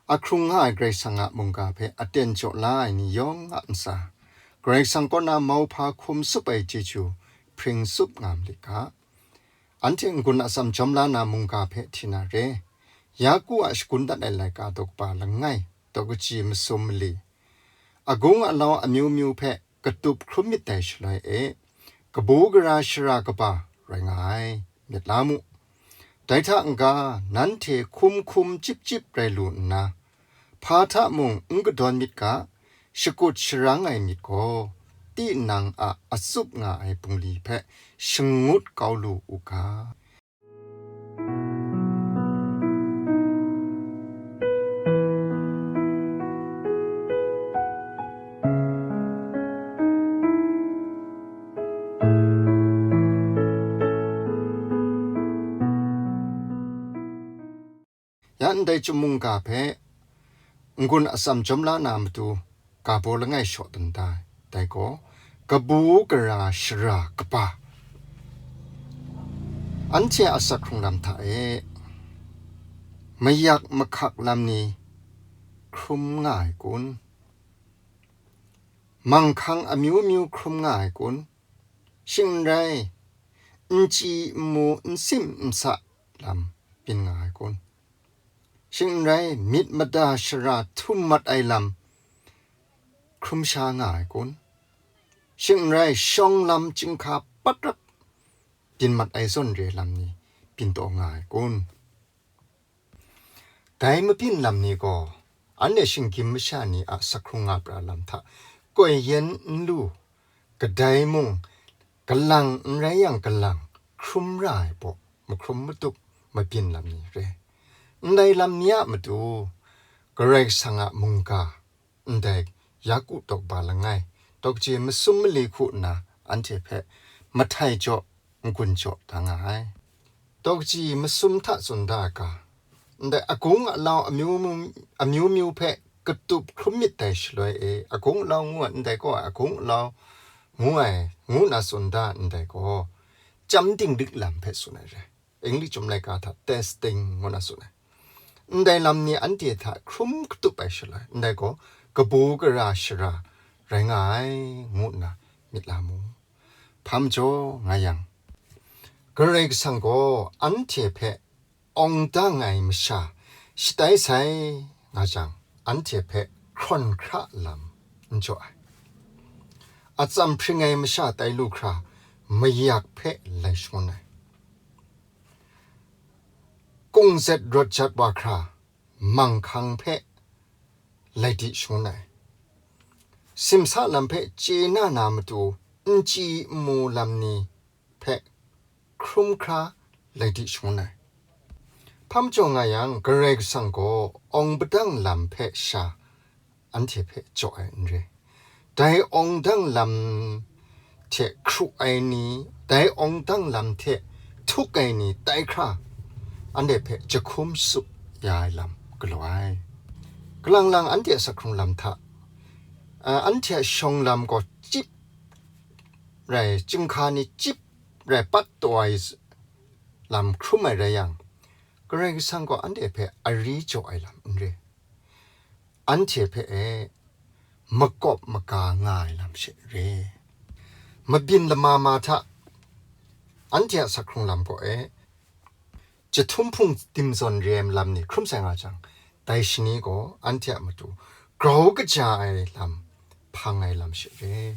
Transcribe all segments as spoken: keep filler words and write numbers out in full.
Ahkrung nga ai Karai Kasang a mungga hpe aten jaw la ai ni yawng a ntsa, Karai Kasang kaw na mauhpa hkum tsup ai chyeju hpring tsup nga malit ga. Anhte n-gun atsam jawm la na mungga hpe hti na re. Yaku a shagun dat ai laika daw kaba langai, daw kaji masum mali, agung alau amyu myu hpe katup hkrum myit dai shaloi e, kabu gara shara kaba rai nga ai, myit la mu. Dai hta n-ga, nanhte hkum hkum chyip chyip rai lu nna, hpa hta mung n kadawn myit ga, shakut sharang ai myit gaw, tinang a atsup nga ai bungli hpe shangut kau lu u ga. Ya ndai chyum mungga hpe n-gun atsam jawm la na matu, ga baw langai shaw dan da ai, dai gaw, kabu gara shara kaba. Anhte a asak hkrung lam hta e mayak mahkak lam ni hkrum nga ai kun? Manghkang amyu myu hkrum nga ai kun? Shing n rai, n chyi n mu, n sim n sa lam byin nga ai kun? Shing n rai, myit mada shara htum mat ai lam hkrum sha nga ai kun? Shing n rai, shawng lam chyinghka pat rap byin mat ai zawn re lam ni byin taw nga ai kun? Dai mabyin lam ni gaw, anhte shinggyim masha ni a asak hkrung nga pra lam hta koi yen n lu, kadai mung, kalang n rai yang kalang, hkrum ra ai baw, mahkrum matup mabyin lam ni re. Ndai lam ni a matu, Karai Kasang a mungga, ndai Yaku daw kaba langai, daw kaji masum mali hku nna anhte hpe mahtai jaw, n-gun jaw da nga ai. Daw kaji masum hta tsun da ai ga, ndai agung alau amyu myu, amyu myu hpe katup hkrum myit dai shaloi e, agung alau ngu ai, ndai gaw agung alau ngu ai, ngu nna tsun da ai ndai gaw, chyam dinglik lam hpe tsun ai re. English chyum laika hta testing ngu na tsun ai. Ndai lam ni anhte hta hkrum katup ai shaloi, ndai gaw kabu gara shara rai nga ai, ngu nna myit la mu. Hpa majaw nga yang, Karai Kasang gaw anhte hpe awng dang ai masha shatai sai nga jang, anhte hpe hkrawn hkra lam n jaw ai. Atsam hpring ai masha tai lu hkra mayak hpe lai shangun ai. Kungzet rawt jat wa hkra manghkang hpe lai di shangun ai. Simsa lam hpe chye na na matu n chyi n mu lam ni hpe hkrum hkra lai di shangun ai. Hpa majaw nga yang, Karai Kasang gaw awng padang lam hpe sha anhte hpe jaw ai n re. Dai awng dang lam hte hkru ai ni, dai awng dang lam hte htuk ai ni tai hkra, anhte hpe jahkum tsup ya ai lam galaw ai. Kalang lang anhte a asak hkrung lam hta, a, anhte a shawng lam gaw chyip rai, chyinghka ni chyip rai pat taw ai lam hkrum ai rai yang, Karai Kasang gaw anhte hpe ari jaw ai lam n re. Anhte hpe e makawp maga nga ai lam she re. Mabyin lama ma hta anhte a asak hkrung lam gaw e, jahtum hpung dim zawn re ai lam ni hkrum sai nga jang, dai shani gaw anhte a matu grau kaja ai lam hpang ai lam she re.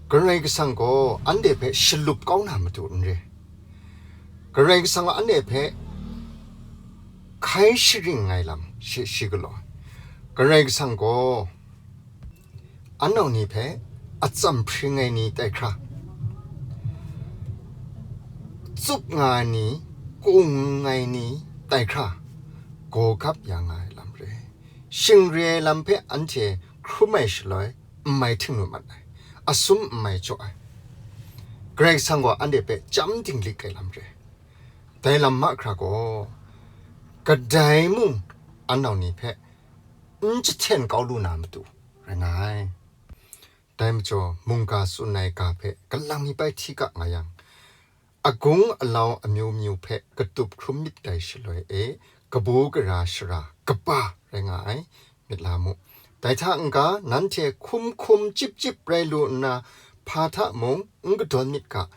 Karai Kasang gaw anhte hpe shalup kau na matu n re. Karai Kasang gaw anhte hpe hkai sharing ai lam shi, shi galaw. Karai Kasang gaw anau ni hpe atsam hpring ai ni tai hkra, tsup nga ai ni, kung ai ni tai hkra, gaw gap ya nga ai lam re. Shing re ai lam hpe anhte hkrum ai shaloi, n mai htingnu mat ai, asum n mai jaw ai. Karai Kasang gaw anhte hpe chyam dinglik ai lam re. Dai lam mahkra gaw, kadai mung anau ni hpe n jahten kau lu na matu rai nga ai. Dai majaw, mungga tsun ai ga hpe kalang mi bai hti ga nga yang, agung alau amyu myu hpe katup hkrum myit dai shaloi e, kabu gara shara kaba rai nga ai, myit la mu. Dai hta n-ga, nanhte hkum hkum chyip chyip rai lu nna, hpa hta mung n kadawn myit ga,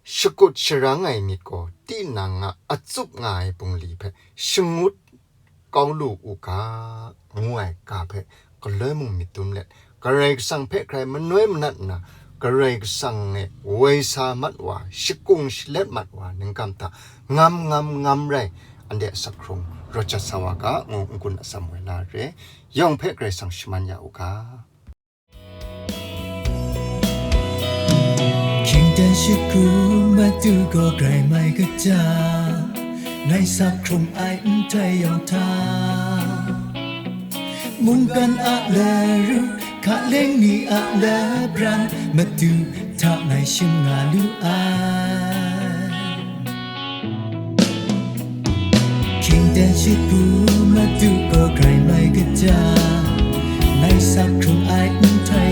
shakut sharang ai myit gaw, tinang a atsup nga ai bungli hpe shangut kau lu u ga, ngu ai ga hpe galoi mung myit dum let, Karai Kasang hpe hkrai manoi manat nna, Karai Kasang e woi sa mat wa, shakung shalet mat wa, ningkam hta ngam ngam ngam rai, anhte a sak hkrung rawt jat sa wa ga, ngu n-gun atsam woi la re. Yawng hpe Karai Kasang shaman ya u ga. Hkying dan shakru Madu gaw grai mai kaja, ngai sak hkrung ai nhtoi yawng hta, mungkan a laru, hkaleng ni a labran, Madu hta ngai shim nga lu ai. Hkying dan shakru Madu gaw grai mai kaja, ngai sak hkrung ai nhtoi